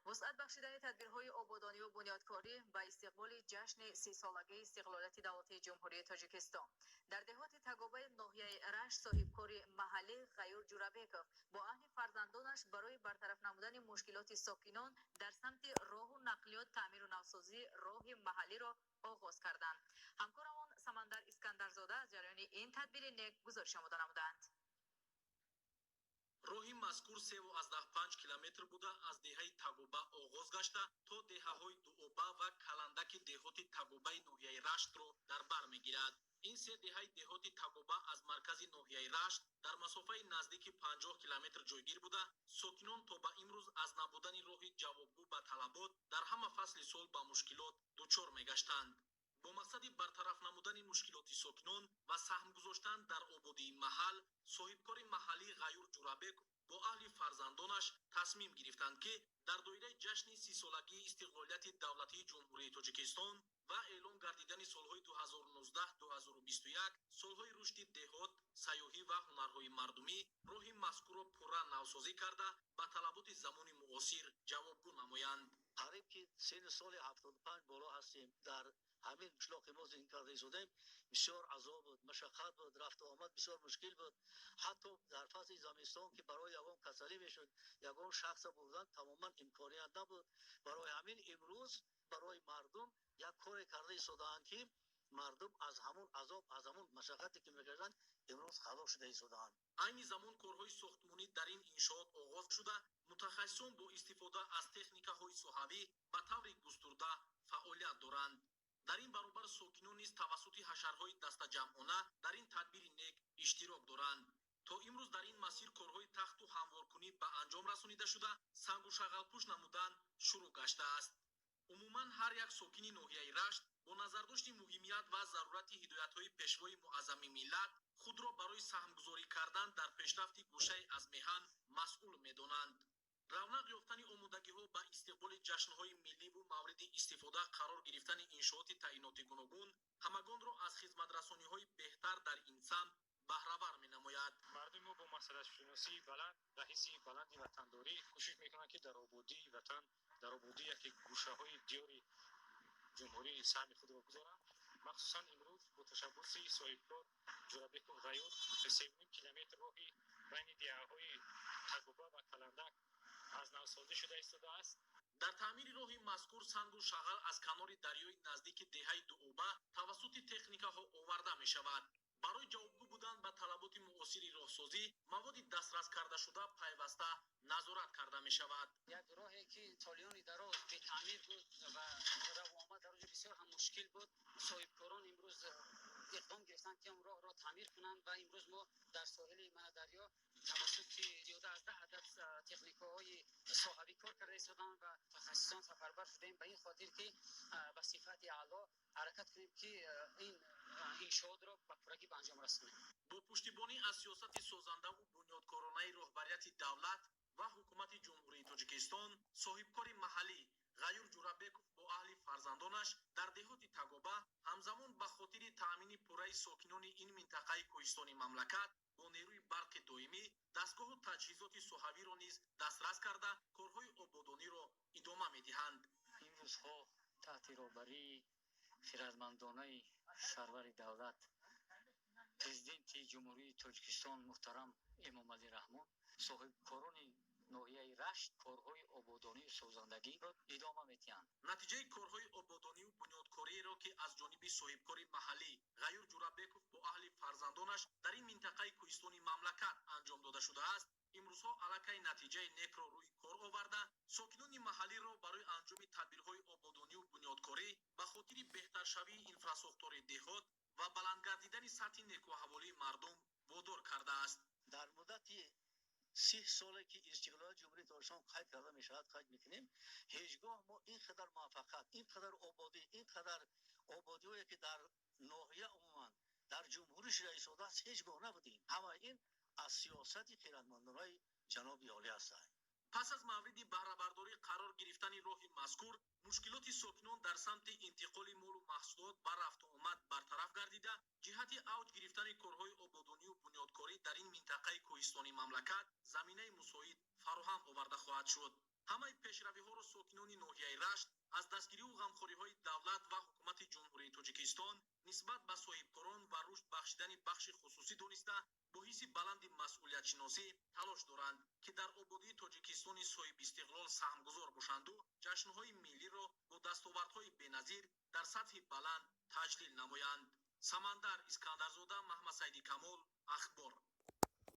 Вусъат бахшидани тадбирҳои ободониву бунёдкорӣ ба истиқболи ҷашни 30-солагии истиқлолияти давлатии Ҷумҳурии Тоҷикистон. Дар деҳоти Тагобаи ноҳияи Рашт соҳибкори маҳаллӣ Ғаюр Ҷурабеков бо аҳли фарзандонаш барои бартараф намудани мушкилоти сокинон дар самти роҳу нақлиёт таъмиру навсозии роҳи маҳаллиро оғоз карданд. Ҳамкорамон Самандар Искандарзода аз ҷараёни ин тадбири нек гузориш омода намуданд. Роҳи мазкур 3,5 километр буда, аз деҳаи Тагоба оғоз гашта то деҳаҳои Дуоба ва Каландаки деҳоти Тагобаи ноҳияи Раштро дар бар мегирад. Ин се деҳаи деҳоти Тагоба аз маркази ноҳияи Рашт дар масофаи наздики 50 километр ҷойгир буда, сокинон то ба имрӯз аз набудани роҳи ҷавобгӯ ба талабот дар ҳама фасли сол ба мушкилот дучор мегаштанд. Бо мақсади бартараф намудани мушкилоти сокинон ва саҳм гузоштан дар ободии маҳал, соҳибкори маҳаллӣ Ғаюр Ҷурабеков бо аҳли фарзандонаш тасмим гирифтанд, ки дар доираи ҷашни 30-солагии истиқлолияти давлатии Ҷумҳурии Тоҷикистон ва эълон гардидани солҳои 2019-2021 солҳои рушди деҳот, сайёҳӣ ва ҳунарҳои мардумӣ роҳи мазкурро пурра навсозӣ карда ба талаботи замони муосир ҷавобгӯ намоянд. Қариб ки синни соли 75 боло ҳастем, дар ҳамин қишлоқи мо зиндагӣ карда истодем. Бисёр азоб буд, машаққат буд, рафту омад бисёр мушкил буд. Ҳатто дар фасли зимистон ки барои ягон касалӣ мешуд, ягон шахса бурдан тамоман имконият набуд. Барои ҳамин имрӯз барои мардум як коре карда истодаанд, ки мардум аз ҳамун азоб, аз ҳамун машаққате ки мекашанд, имрӯз халос шуда истодаанд. Айни замон корҳои сохтмонӣ дар ин иншоот оғоз шуда, мутахассисон бо истифода аз техникаҳои соҳавӣ ба таври густурда фаъолият доранд. Дар ин баробар сокинон низ тавассути ҳашарҳои дастаҷамъона дар ин тадбири нек иштирок доранд. То имрӯз дар ин масир корҳои тахту ҳамворкунӣ ба анҷом расонида шуда, сангу шағалпӯш намудан шурӯъ гаштааст. Умуман ҳар як сокини ноҳияи Рашт бо назардошти муҳимият ва зарурати ҳидоятҳои пешвои муаззами миллат худро барои саҳмгузорӣ кардан дар пешрафти гӯшае аз меҳан масъул медонанд. Равнақ ёфтани омодагиҳо ба истиқболи ҷашнҳои милливу мавриди истифода қарор гирифтани иншооти таъиноти гуногун ҳамагонро аз хизматрасониҳои беҳтар дар ин самт баҳравар менамояд. Мардуми мо бо масъалашиносии баланд ва ҳисси баланди ватандорӣ кӯшиш мекунанд, ки дар ободии ватан, дар ободии яке гӯшаҳои диёри ҷумҳурӣ саҳми худро гузоранд. Махсусан имрӯз бо ташаббуси соҳибкор Ҷурабеков Ғаюр 3,5 километр роҳи байни деҳаҳои Тагоба ва Каландак аз навсозӣ шуда истодааст. Дар таъмири роҳи мазкур сангу шағал аз канори дарёи наздики деҳаи Дуоба тавассути техникаҳо оварда мешавад. Барои ҷавобгӯ будан ба талаботи муосири роҳсозӣ маводи дастрас кардашуда пайваста назорат карда мешавад. Як роҳе ки солиёни дароз бетаъмир буд ва раву омад дар онҷо бисёр ҳам мушкил буд, соҳибкорон имрӯз иқдом гирифтанд, ки он роҳро таъмир кунанд ва имрӯз мо дар соҳили мана дарё тавассути зиёда аз 10 адад техникаҳои соҳавӣ кор карда истоданд ва мутахассисон сафарбар шудем ба ин хотир, ки ба сифати аъло ҳаракат кунем, ки ин иншоотро ба пуррагӣ ба анҷом расонем. Бо пуштибонӣ аз сиёсати созандаву бунёдкоронаи роҳбарияти давлат ва ҳукумати Ҷумҳурии Тоҷикистон соҳибкори маҳаллӣ Ғаюр Ҷурабеков бо аҳли фарзандонаш дар деҳоти Тагоба ҳамзамон ба хотири таъмини пурраи сокинони ин минтақаи кӯҳистони мамлакат бо нерӯи барқи доимӣ дастгоҳу таҷҳизоти соҳавиро низ дастрас карда, корҳои ободониро идома медиҳанд. Имрӯзҳо таҳти роҳбарии хирадмандонаи сарвари давлат, Президенти Ҷумҳурии Тоҷикистон муҳтарам Эмомалӣ Раҳмон, соҳибкорони ноҳияи Рашт корҳои ободонию созандагиро идома медиҳанд. Натиҷаи корҳои ободонию бунёдкориеро, ки аз ҷониби соҳибкори маҳаллӣ Ғаюр Ҷурабеков бо аҳли фарзандонаш дар ин минтақаи кӯҳистони мамлакат анҷом дода шудааст, имрӯзҳо аллакай натиҷаи некро рӯи кор оварда, сокинони маҳаллиро барои анҷоми тадбирҳои ободонию бунёдкорӣ ба хотири беҳтаршавии инфрасохтори деҳот ва баланд гардидани сатҳи некуаҳволии мардум водор кардааст. Дар муддати 30 соле ки истиқлолияти Ҷумҳурии Тоҷикистон қайд карда мешавад, қайд мекунем, ҳеҷ гоҳ мо ин қадар муваффақият, ин қадар ободӣ, ин қадар ободиҳое ки дар ноҳия, умуман дар ҷумҳурӣ шуда истодааст, ҳеҷ гоҳ набудем. Ҳама ин аз сиёсати хирадмандонаи ҷаноби олӣ ҳастанд. Пас аз мавриди баҳрабардорӣ қарор гирифтани роҳи мазкур, мушкилоти сокинон дар самти интиқоли молу маҳсулот ба рафту омад бартараф гардида, ҷиҳати авҷ гирифтани корҳои ободонию бунёдкорӣ дар ин минтақаи кӯҳистони мамлакат заминаи мусоид фароҳам оварда хоҳад шуд. Ҳамаи пешравиҳоро сокинони ноҳияи Рашт аз дастгириву ғамхориҳои давлат ва ҳукумати Ҷумҳурии Тоҷикистон нисбат ба соҳибкорон ва рушд бахшидани бахши хусусӣ дониста, бо ҳисси баланди масъулиятшиносӣ талош доранд, ки дар ободии Тоҷикистони соҳибистиқлол саҳмгузор бошанду ҷашнҳои миллиро бо дастовардҳои беназир дар сатҳи баланд таҷлил намоянд. Самандар Искандарзода, Маҳмадсаиди Камол, Ахбор.